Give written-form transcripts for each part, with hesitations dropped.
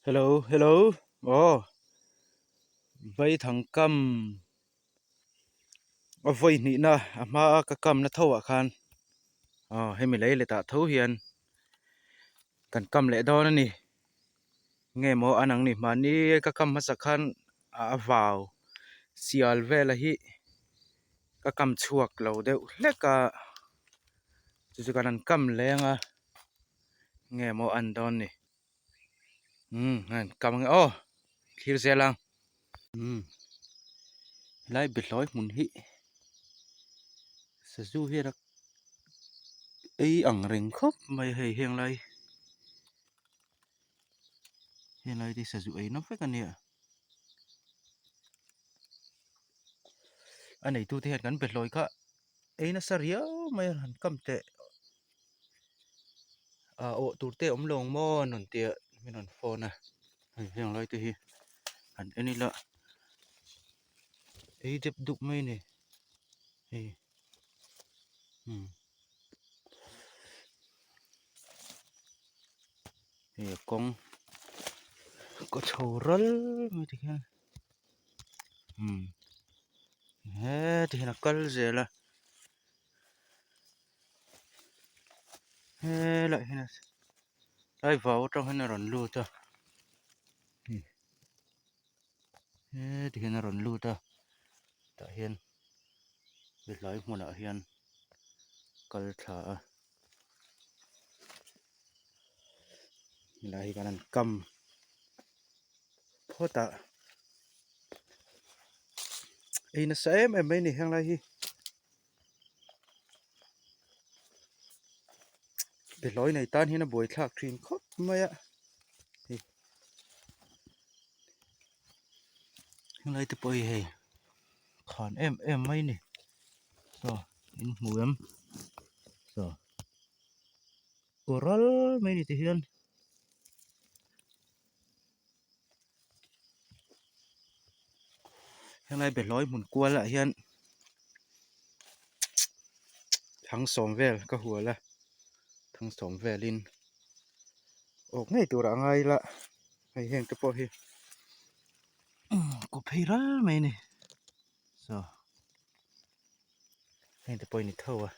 Hello hello aw vaithang kam a vawi hnihna a hma a ka kamna tho ah khan aw hemi lei letah tho hian kan kam leh dawn a ni nge maw an ang ni mahni ka kam hmasa khan a vau sial vel a hi ka kam chhuak lo deuh hlek a chu chu kan han kam leng a nge maw an dawn ni umm an kam ang e aw thlir zel ang umm helai behlawi hmun hi sazu hian a ei ang reng khawp mai hei heng lai heng lai te hi sazu ei na vek a nia a neitu te hian kan behlawi kha ei nasa riau mai a han kam teh. Ah awh tur te awm lo ang maw an rawn tia min rawn phone a hei heng lai te hi han en ila ei dep dup mai a ni hei umm hei a kawng kaw chho ral mai ti hian umm heti hian a kal zel a. Helai hian tlai vau atang hian a rawn lut a heti hian a rawn lut a tah hian helai hmunah hian kal thla a helai hi kan han kam phawt a ei nasa em em mai a ni henglai hi. Behlawi nei tan hian a buai thlak thin khawp mai a hei helai te pawh hi hei khan em em mai a ni saw in hmu em saw kawr mai a ni ti hian. Helai behlawi hmun kual ah hian thang sawm vel ka hual a thang sawm velin awk ngei turah a ngai ila hei heng te pawh hi kaw phei ral mai a ni saw heng te pawh hi ni tho a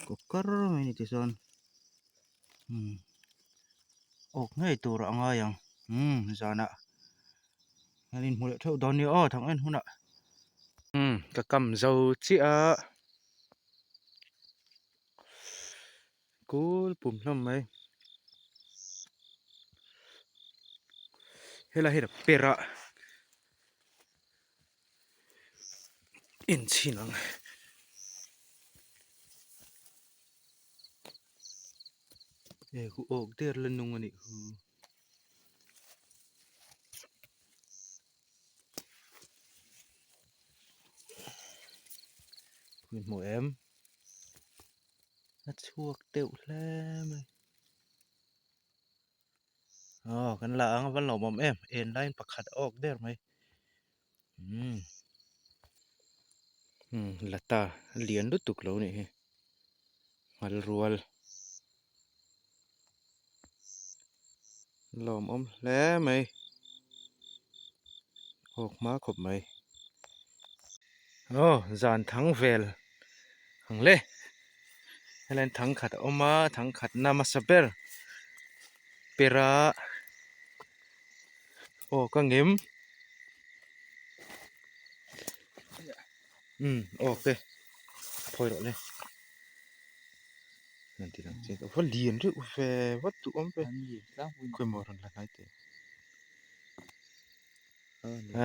kaw kar mai a ni tichuan. Umm awk ngei tur a ngai ang umm zanah an inhmu leh theuh dawn nia aw thang en hunah umm ka kam zo chiah a kul pum hlawm mai helai hi per a inchhin ang. Hei khu awk der la nung a nih khu. Min hmu em? A chhuak deuh hle mai. Aw kan la ang a va lawmawm em en laiin pakhat a awk der mai umm umm lata a lian lutuk lo nih hi nghal rual lawmawm hle mai awk hma khawp mai aw zan thang vel ang le helaiin thang khat a awm a thang khat na hmasa ber per a aw ka ngem umm aw te phawi rawh le han ti lang chiang va lian reuh ve va duhawm ve khawimaw rawn la hnai teh.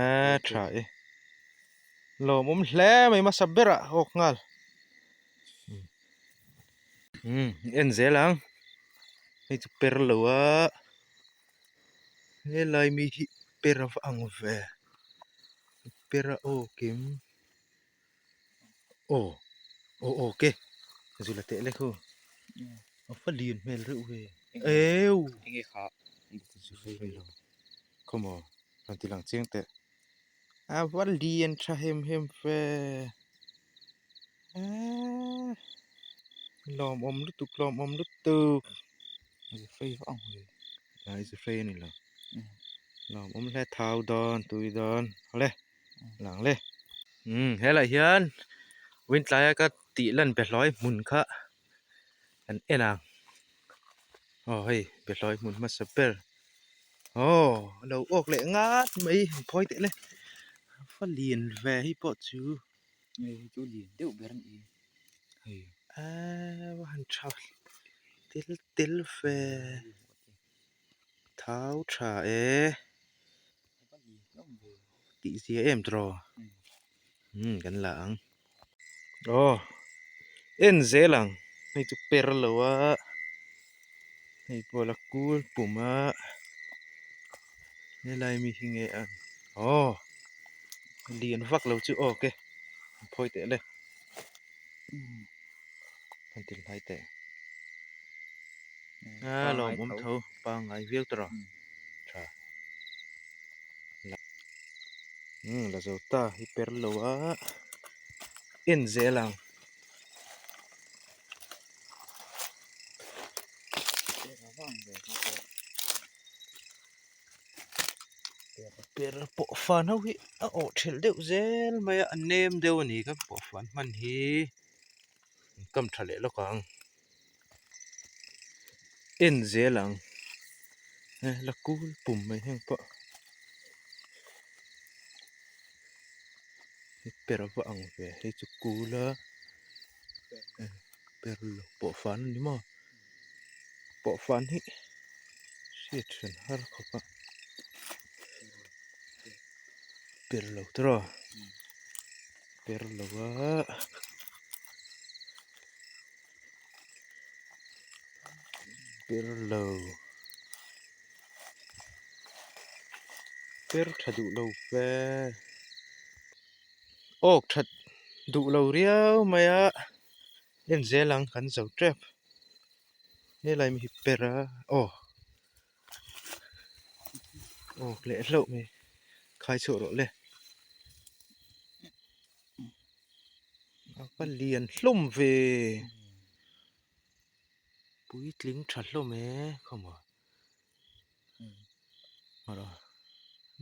A tha e lawmawm hle mai hmasa berah awk nghal umm en zel ang hei chu per lo a helai mi hi per a va ang ve per a awk em aw aw awk e zila teh lek ho a va lian hmel reuh ve eu Khawmaw rawn ti lang chiang teh a va lian tha hem hem ve eee. Lawmawm lutuk lawmawm lutuk. Zufei vak ang hle. Ai zufei a ni lo. Lawmawm hle thau dawn tui dawn awle lang le. Umm helaiah hian wintlaia ka tih lan behlawi hmun kha kan en ang. Aw hei behlawi hmun hmasa ber. Aw a lo awk leh ngat mai an phawi teh le. A va lian ve hei pawh chu. Hei hi chu lian deuh ber a ni. Hei. Aa va han tha tel tel ve. Thau tha e. Tih zia em tawh. Umm kan la ang. Aw en zel ang hei chu per lo a hei pawh la kul pum a helai mi hi nge a aw lian vak lo chu aw ke an phawi teh le an ti hlai teh a lawmawm tho pangngai viau tawh rawh tha umm la zo ta hi per lo a en zel ang. Per pawh fan ho hi a awh thelh deuh zel mai a a nem deuh a ni kan pawh fan hman hi an kam tha leh lawk ang en zel ang la kul pum mai heng pawh per a va ang ve hei chu kul a per lo pawh fan a ni maw pawh fan hi hriat hran har khawp a per lo tawh a per lo a. Per lo per tha duh lo ve awk that duh lo riau mai a en zel ang kan zo tep helai mi hi per a aw awk leh hlauh mai khai chhuah rawh le. A va lian hlawm ve puitling tha hlawm e khawmaw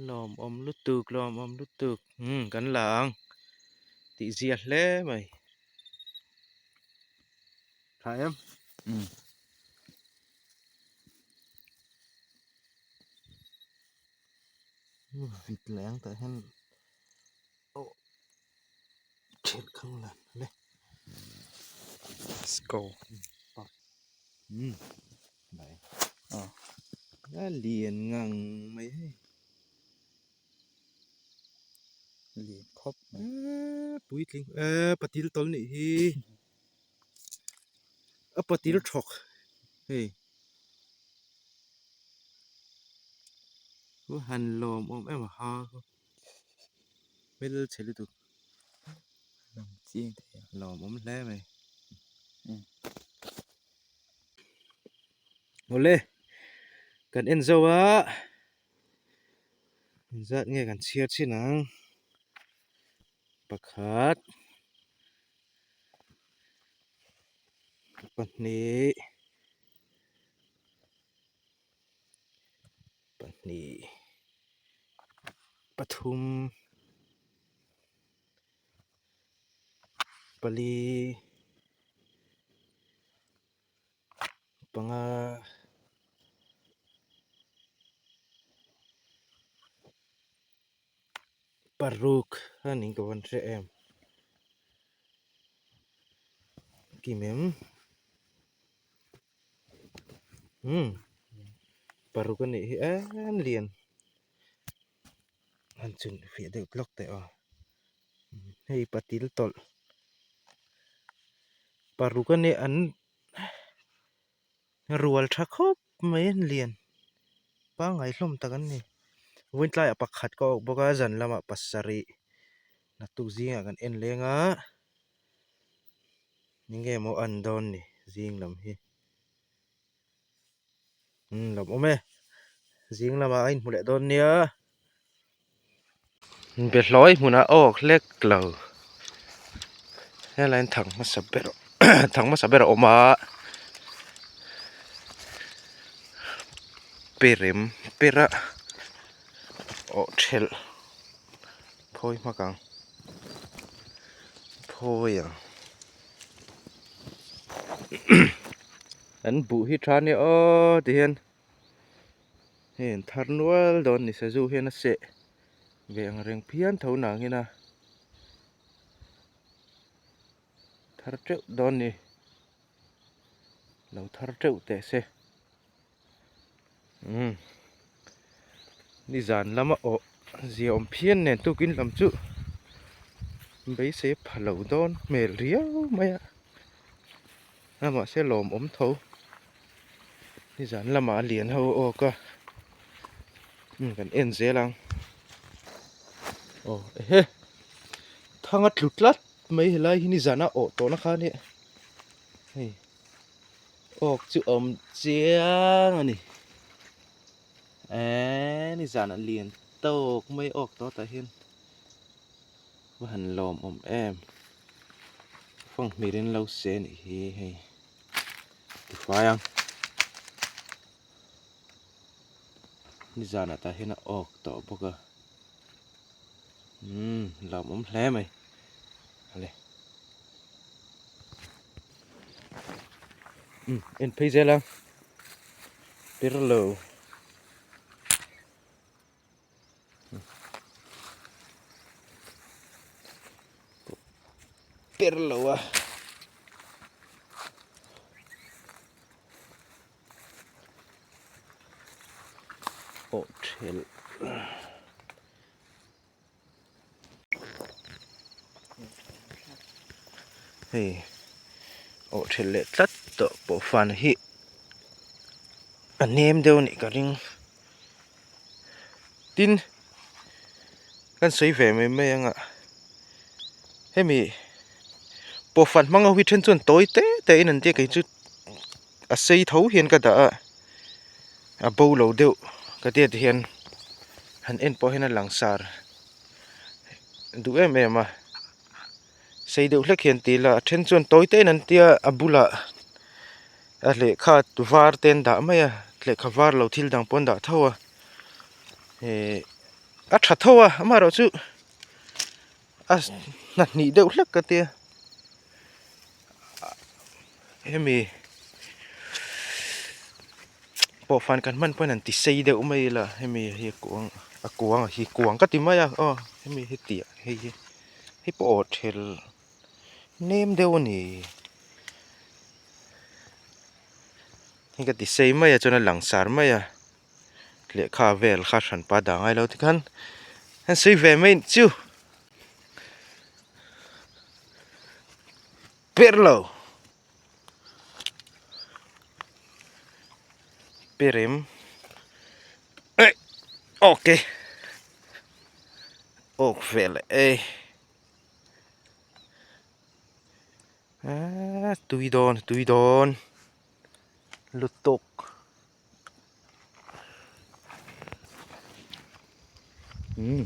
lawmawm lutuk lawmawm lutuk umm kan la ang tih zia hle mai tha em umm. Vit leh ang tah hian. Aw ṭhian khang lan le Let's go umm bai a lian ngang mai hei lian khawp mai eee puitling eee patil tawlh nih hi a patil thawk hei han lawm awm em a ha. Hmel chhe lutuk lang chiang thei a lawmawm hle mai awle kan en zo a engzat nge kan chhiar chhin ang pakhat pahnih pahnih pathum pali panga paruk a ning ka van hre em kim em. Umm paruk a nih hi em lian han chun fiah deuh tlawk teh aw hei patil tawlh paruk a nih an rual tha khawp mai an lian pangngai hlawm tak an ni vawiin tlaiah pakhat ka awk bawk a zan lamah pasarih naktuk zingah kan en leng a. Enge maw an dawn ni zing lam hi umm lawm awm e zing lamah a inhmu leh dawn nia behlawi hmunah awk hlek lo helai an thang hmasa ber. Thang hmasa ber a awm a perem per a awh thelh phawi hmak ang phawi ang an buh hi tha nia aw ti hian hei an thar nual dawn ni sazu hian a seh ve ang reng phian tho nangin a. Thar teuh dawn ni. Lo thar teuh teh se. Umm. Nizan lama awh zia awm phian nen tukin lam chu beisei pha lo dawn hmel riau mai a. A mahse lawmawm tho. Nizan lamah a lian ho awk a. Umm kan en zel ang. Aw ehe. Thang a tlu tlat. Mai helai hi nizan a awh tawhna kha ania hei awk chu awm chiang a ni eee nizan a lian tawk mai awk tawh tah hian va han lawm awm em fanghmir in lo se anih hi hei tifai ang nizan ah tah hian a awk tawh bawk a. Umm lawmawm hle mai ale umm en phei zel a per lo per lo a. Awh thelh hei awh thelh leh tlat tawh pawh fan hi a nem deuh a nih ka ring tin kan sawi ve mai mai ang a hemi pawh fan hmang ho hi then chuan tawi te te in an tia kei chu. A sei tho hian ka dah a a bo lo deuh ka tia ti hian han en pawh hian a langsar duh em em a sei deuh hlek hian ti ila a then chuan tawi te in an tia a bulah a lehkha var te an dah mai a lehkha var lo thil dang pawh an dah tho a ihh a tha tho a amaherawhchu a hna hnih deuh hlek ka tia. Hemi pawh fan kan hman pawn an ti sei deuh mai ila hemi hi kuang a kuang hi kuang ka ti mai a aw hemi hi tih hei hi hei pawh aw thel nem deuh a ni hei ka ti sei mai a chuan a langsar mai a lehkha vel kha hranpa dah ngai lo tikhan an sawi ve mai chu. Per lo perem eh ok awk vel e ah tui dawn tui dawn lutuk. Umm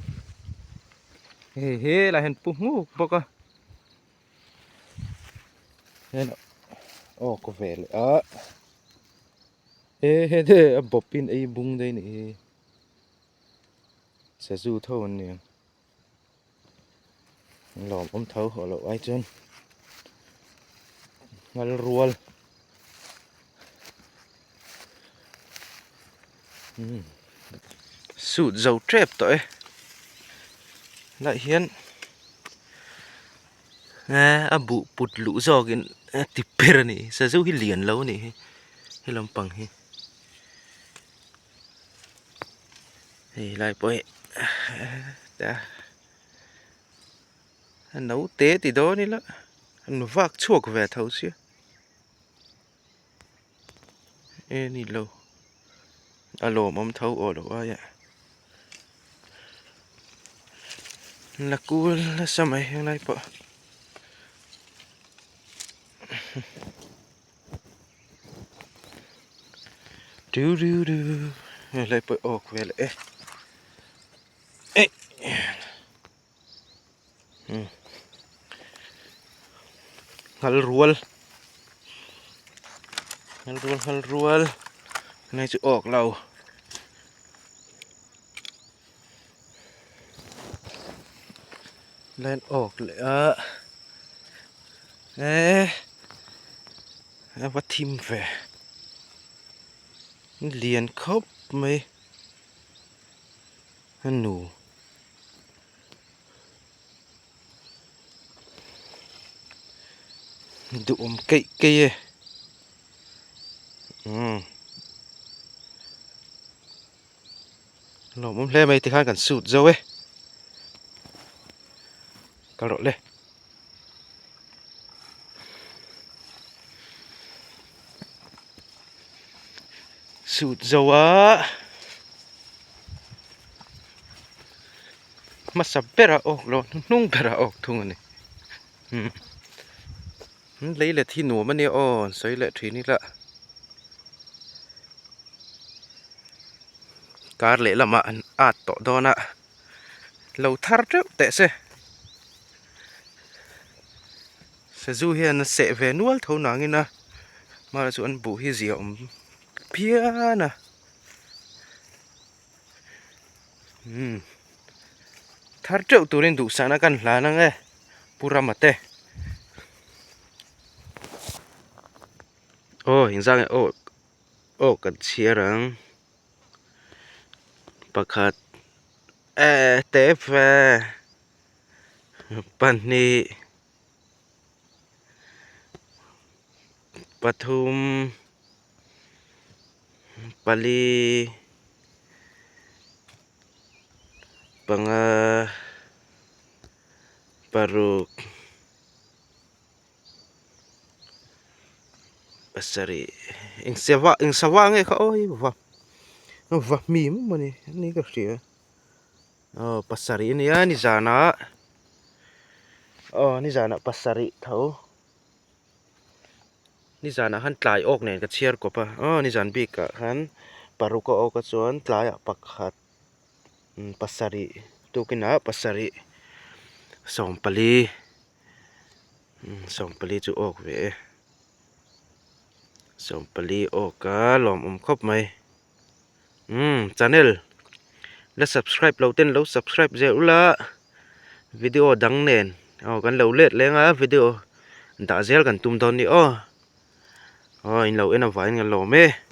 hei helai hian pu hmuk bawk a heng aw ka ve leh a he he te a bawp in ei bung daih a nih hi sazu tho an ni ang an lawmawm tho haw loh ai chuan ngal rual umm suit zo tep tawh e helaiah hian eh a buh put luh zawkin a ti ber a ni sazu hi lian lo a nih hi he lampang hi. Hei lai pawh hi a naute ti dawn ila an vak chhuak ve tho sia e ni lo a lawmawm tho aw lo aia la kul nasa mai helai pawh. Du du du helai pawh awk vel e eh nghal rual. Nghal rual nghal rual ngai chu awk lo. Line awk leh a eh a va thim ve lian khawp mai a nu. Duhawm keih keih e umm lawmawm hle mai tikhan kan suit zo e kal rawh le. Suit zo a. Hmasa berah awk lo hnuhnung berah awk thung a ni umm lei let hi nuam a nia aw an sawi leh thin ila kar leh lamah an at tawh dawn a lo thar teuh teh se sazu hian a seh ve nual tho nangin a mahse chu an buh hi zia awm phian a. Umm thar teuh turin duhsakna kan hlan ang e Pu Rama te aw engzah nge aw aw kan chhiar ang pakhat eh te ve pahnih pathum. Pali panga paruk pasarih eng sava eng sava nge kha aw hei va va hmi maw ni ani ka hria aw pasarih a nia nizanah aw nizanah pasarih tho. Nizanah khan tlai awk nen ka chhiar kawp a aw nizan bikah khan paruk a awk a chuan tlaiah pakhat pasarih tukinah pasarih sawmpali sawmpali chu awk ve e sawmpali awk a lawmawm khawp mai umm channel la subscribe lo ten lo subscribe zel ula video dang nen aw kan lo let leng a video dah zel kan tum dawn ni aw aw in lo en avangin ka lawm e.